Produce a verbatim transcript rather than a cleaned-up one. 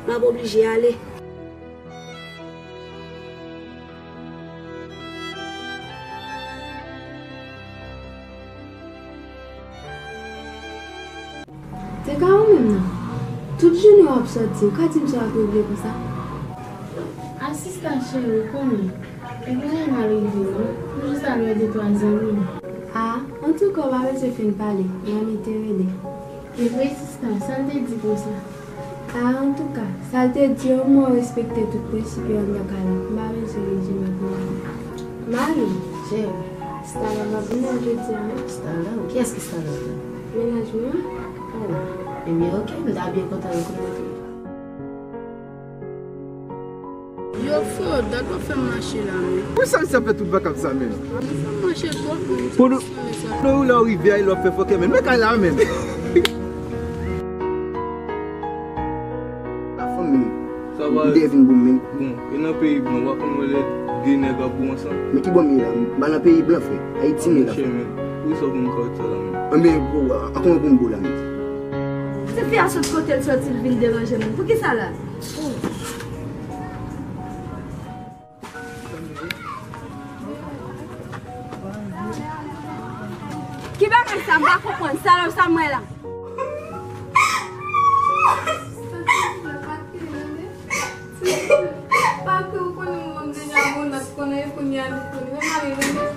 M ap oblije ale. Se ka ou menm nan. Tout jounen w ap sòti, ou ka di m sa w ap regle konsa? A sista cheri, ou konnen. E pa anyen mal rive non. M jis al wè de twa zanmi m. A, antouka, w pa bezwen fin pale. Manmi te rele. E vre sista, sa l te di konsa? A, antouka, sa l te di yo, mwen respekte tout prensip yo anndan kay la. M pa bezwen rezime pou mwen. Mari, cheri, Stella pa vin la jodi a non. Stella? Kiyès ki Stella sa? Mennaj mwen an. Oh, ebyen, oke, m ta byen kontan rekonèt ou. Yo, Flo, dat w ap fè m mache la, men. Pou sa misye ap fè tout vakab sa, men? Ou fè m mache twòp, men. Pou nou, nou la w rive a, lè w ap fè fòkè, men. Men kay la, men. La fanmi, sa va? Ou te vin pou mwen. Bon, e nan peyi blan, w pa konn wè lè de nèg ap bou ansanm? Men ki bò m ye la? M pa nan peyi blan, frè. Ayiti m ye la, frè. Monchè, men, poukisa w ban m kawòt sa la, men? Anben, bro, a, a kòman pou m bou la, men? Tifi a sot kote l soti, l vin deranje moun. Poukisa la? Ki bagay sa, m pa konprann. Sa la, sa m wè la. Papi, ou konnen mwen deja bon, nat konnen kounye a li konnen.